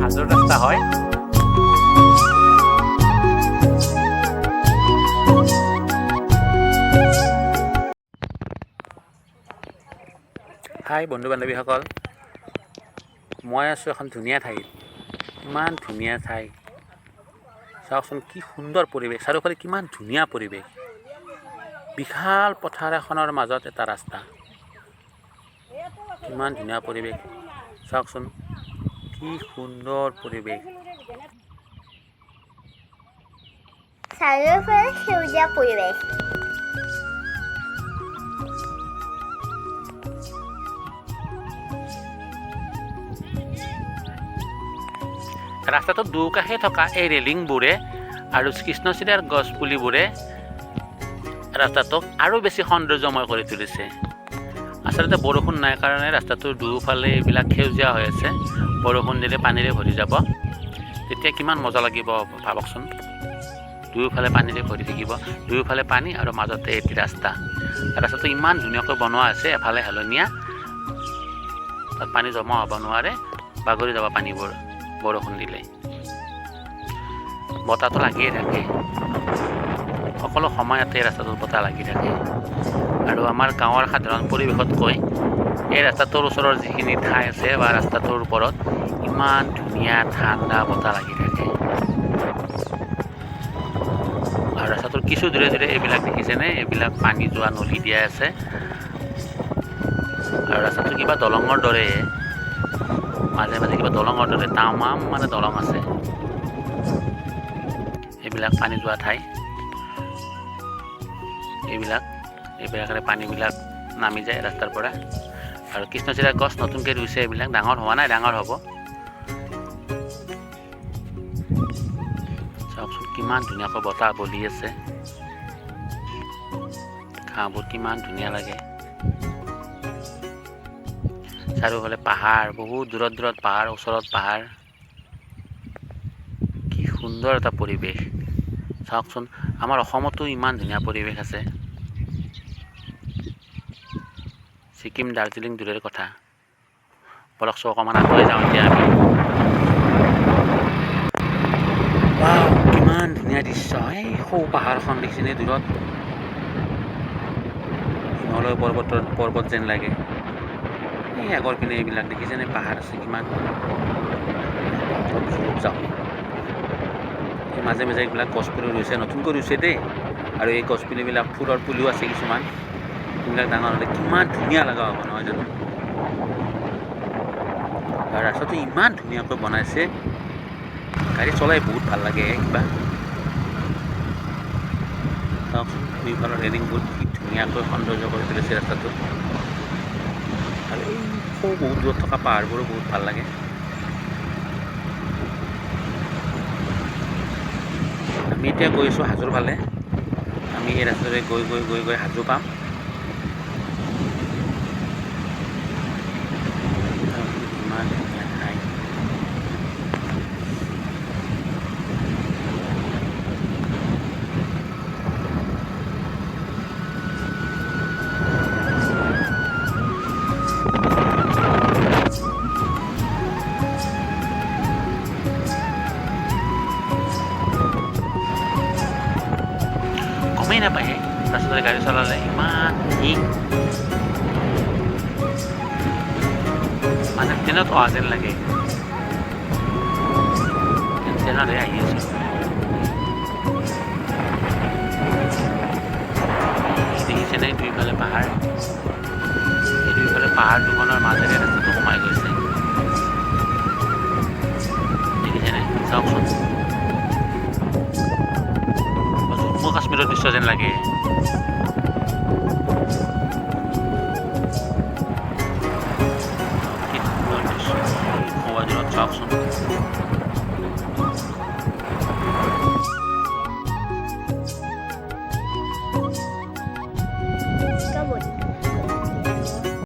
হাজোৰ ৰাস্তা হয়। হাই বন্ধু বান্ধৱীসকল, মই আছোঁ এখন ধুনীয়া ঠাইত। ইমান ধুনীয়া ঠাই, চাওকচোন কি সুন্দৰ পৰিৱেশ, চাৰিওফালে কিমান ধুনীয়া পৰিৱেশ। বিশাল পথাৰ এখনৰ মাজত এটা ৰাস্তা, কিমান ধুনীয়া পৰিৱেশ, চাওকচোন কি সুন্দৰ পৰিৱেশ। চাৰিওফালে সেউজীয়া পৰিৱেশ। ৰাস্তাটোৰ দুকাষে থকা এই ৰেলিংবোৰে আৰু কৃষ্ণচূড়াৰ গছপুলিবোৰে ৰাস্তাটোক আৰু বেছি সৌন্দৰ্যময় কৰি তুলিছে। আচলতে বৰষুণ নাই কাৰণে ৰাস্তাটোৰ দুয়োফালে এইবিলাক সেউজীয়া হৈ আছে। বৰষুণ দিলে পানীৰে ভৰি যাব, তেতিয়া কিমান মজা লাগিব ভাবকচোন। দুয়োফালে পানীৰে ভৰি থাকিব, দুয়োফালে পানী আৰু মাজতে এটি ৰাস্তা। ৰাস্তাটো ইমান ধুনীয়াকৈ বনোৱা আছে, এফালে হেলনীয়া, তাত পানী জমা হ'ব নোৱাৰে, বাগৰি যাব পানীবোৰ বৰষুণ দিলে। বতাহটো লাগিয়ে থাকে সকলো সময়তে, ৰাস্তাটোত বতাহ লাগি থাকে। আৰু আমাৰ গাঁৱৰ সাধাৰণ পৰিৱেশতকৈ এই ৰাস্তাটোৰ ওচৰৰ যিখিনি ঠাই আছে বা ৰাস্তাটোৰ ওপৰত ইমান ধুনীয়া ঠাণ্ডা বতাহ লাগি থাকে। আৰু ৰাস্তাটোৰ কিছু দূৰে দূৰে এইবিলাক দেখিছেনে, এইবিলাক পানী যোৱা নলী দিয়া আছে। আৰু ৰাস্তাটো কিবা দলঙৰ দৰে, মাজে মাজে কিবা দলঙৰ দৰে তামাম মানে দলং আছে। এইবিলাক পানী যোৱা ঠাই, এইবিলাকেৰে পানীবিলাক নামি যায় ৰাস্তাৰ পৰা। আৰু কৃষ্ণচূড়া গছ নতুনকৈ ৰুইছে, এইবিলাক ডাঙৰ হোৱা নাই, ডাঙৰ হ'ব। চাওকচোন কিমান ধুনীয়াকৈ বতাহ বলি আছে, ঘাঁহবোৰ কিমান ধুনীয়া লাগে। চাৰিওফালে পাহাৰ, বহুত দূৰত দূৰত পাহাৰ, ওচৰত পাহাৰ, কি সুন্দৰ এটা পৰিৱেশ। চাওকচোন আমাৰ অসমতো ইমান ধুনীয়া পৰিৱেশ আছে। ছিকিম, দাৰ্জিলিং দূৰৰে কথা। বলকচোন অকণমান আগুৱাই যাওঁ এতিয়া আমি। ৱাও, কিমান ধুনীয়া দৃশ্য! এই সৌ পাহাৰখন দেখিছেনে দূৰত? হিমালয় পৰ্বত যেন লাগে। এই আগৰ পিনে এইবিলাক দেখিছেনে পাহাৰ আছে কিমান। অলপ দূৰত যাওঁ। এই মাজে মাজে এইবিলাক গছপুলি ৰুইছে, নতুনকৈ ৰুইছে দেই। আৰু এই গছপুলিবিলাক ফুলৰ পুলিও আছে কিছুমান। এইবিলাক ডাঙৰ হ'লে কিমান ধুনীয়া লগা হ'ব, নহয় জানো? আৰু ৰাস্তাটো ইমান ধুনীয়াকৈ বনাইছে, গাড়ী চলাই বহুত ভাল লাগে কিবা। চাওকচোন দুইফালৰ ৰেলিংবোৰ কি ধুনীয়াকৈ সৌন্দৰ্য কৰি তুলিছে ৰাস্তাটো। আৰু এই সৌ বহুত দূৰত থকা পাহাৰবোৰো বহুত ভাল লাগে। আমি এতিয়া গৈ আছোঁ হাজোৰ ফালে। আমি এই ৰাস্তাৰে গৈ গৈ গৈ গৈ হাজো পাম। ইমান ধুনীয়া ঠাই। গমেই নাপায় ৰাস্তাতে গাড়ী চলালে ইমান হিং, মানে ট্ৰেইনত অহা যেন লাগে। ট্ৰেইনতহে আহি আছোঁ। দেখিছেনে দুইফালে পাহাৰ? এই দুইফালে পাহাৰ দুখনৰ মাজেৰে ৰাস্তাটো সোমাই গৈছে, দেখিছেনে? চাওকচোন, জম্মু কাশ্মীৰৰ দৃশ্য যেন লাগে।